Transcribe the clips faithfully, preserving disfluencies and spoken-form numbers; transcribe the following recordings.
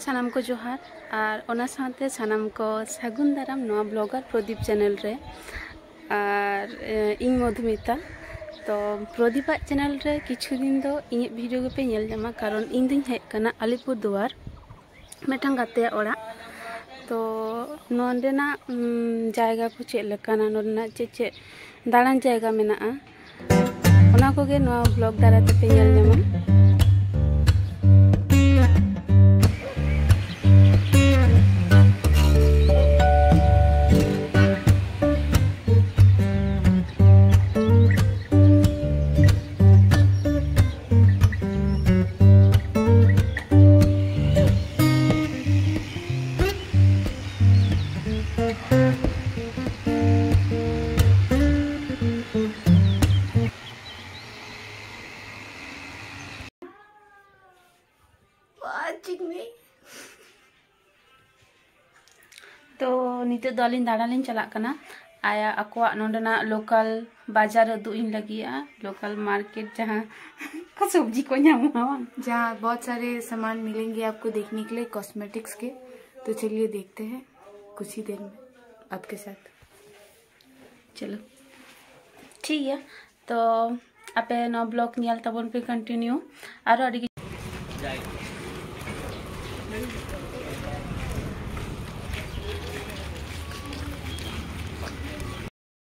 ᱥᱟᱱᱟᱢ ᱠᱚ ᱡᱚᱦᱟᱨ, ᱟᱨ ᱚᱱᱟ ᱥᱟᱶᱛᱮ ᱥᱟᱱᱟᱢ ᱠᱚ ᱥᱟᱹᱜᱩᱱ ᱫᱟᱨᱟᱢ ᱱᱚᱣᱟ ᱵᱞᱚᱜᱟᱨ ᱯᱨᱚᱫᱤᱯ ᱪᱮᱱᱮᱞ ᱨᱮ᱾ ᱟᱨ, ᱮ, ᱤᱧ ᱢᱚᱫᱷᱩᱢᱤᱛᱟ᱾ ᱛᱚ, ᱯᱨᱚᱫᱤᱯᱟᱜ ᱪᱮᱱᱮᱞ ᱨᱮ ᱠᱤᱪᱷᱩ ᱫᱤᱱ ᱫᱚ ᱤᱧᱟᱹᱜ ᱵᱷᱤᱰᱤᱭᱳ ᱜᱮᱯᱮ ᱧᱮᱞ ᱧᱟᱢᱟ, ᱠᱟᱨᱚᱱ ᱤᱧ ᱫᱩᱧ ᱦᱮᱡ ᱟᱠᱟᱱᱟ ᱟᱞᱤᱯᱩᱨ ᱫᱩᱣᱟᱨ, ᱢᱤᱫᱴᱟᱝ ᱜᱟᱛᱮᱭᱟᱜ ᱚᱲᱟᱜ᱾ ᱛᱚ, ᱱᱚᱸᱰᱮᱱᱟᱜ, ᱩᱢ, ᱡᱟᱭᱜᱟ ᱠᱚ ᱪᱮᱫ ᱞᱮᱠᱟᱱᱟ, ᱱᱚᱸᱰᱮᱱᱟᱜ ᱪᱮᱫ ᱪᱮᱫ ᱫᱟᱬᱟᱱ ᱡᱟᱭᱜᱟ ᱢᱮᱱᱟᱜᱼᱟ, ᱚᱱᱟ ᱠᱚᱜᱮ ᱱᱚᱣᱟ ᱵᱞᱚᱜ ᱫᱟᱨᱟᱭ ᱛᱮᱯᱮ ᱧᱮᱞ ᱧᱟᱢᱟ᱾ ᱛᱚ, ᱱᱤᱛᱚᱜ ᱫᱚ ᱟᱹᱞᱤᱧ ᱫᱟᱬᱟᱱ ᱞᱤᱧ ᱪᱟᱞᱟᱜ ᱠᱟᱱᱟ᱾ ᱟᱭᱟᱜ, ᱟᱠᱚᱣᱟᱜ ᱱᱚᱸᱰᱮᱱᱟᱜ ᱞᱳᱠᱟᱞ ᱵᱟᱡᱟᱨ ᱩᱫᱩᱜ ᱤᱧ ᱞᱟᱹᱜᱤᱫᱼᱟ, ᱞᱳᱠᱟᱞ ᱢᱟᱨᱠᱮᱴ, ᱡᱟᱦᱟᱸ ᱠᱚ ᱥᱚᱵᱽᱡᱤ ᱠᱚ ᱧᱟᱢᱚᱜᱼᱟ, ᱵᱟᱝ? जहाँ बहुत सारे सामान मिलेंगे आपको देखने के लिए कॉस्मेटिक्स के। तो चलिए देखते हैं कुछ ही देर में आपके साथ। चलो, ठीक है। ᱛᱚ, ᱟᱯᱮ ᱱᱚᱣᱟ ᱵᱞᱚᱜ ᱧᱮᱞ ᱛᱟᱵᱚᱱ ᱯᱮ ᱠᱚᱱᱴᱤᱱᱤᱭᱩ᱾ ᱟᱨᱚ ᱟᱹᱰᱤ ᱠᱤᱪᱷᱩ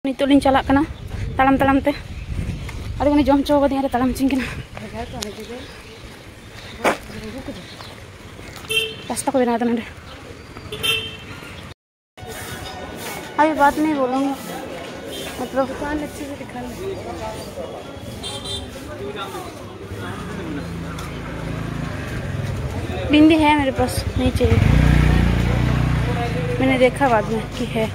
ᱱᱤᱛᱚᱜ ᱞᱤᱧ ᱪᱟᱞᱟᱜ ᱠᱟᱱᱟ ᱛᱟᱲᱟᱢ ᱛᱟᱲᱟᱢ ᱛᱮ᱾ ᱟᱹᱰᱤ ᱜᱟᱱᱮ ᱡᱚᱢ ᱦᱚᱪᱚ ᱠᱟᱫᱤᱧᱟ, ᱟᱨᱮ ᱛᱟᱲᱟᱢ ᱦᱚᱪᱚᱧ ᱠᱟᱱᱟ᱾ ᱨᱟᱥᱛᱟ ᱠᱚ ᱵᱮᱱᱟᱣ ᱮᱫᱟ ᱱᱚᱰᱮ᱾ अभी बात नहीं बोलूँगी, मतलब दुकान अच्छे से दिखा लो। बिंदी है मेरे पास, नहीं चाहिए। मैंने देखा बाद में कि है।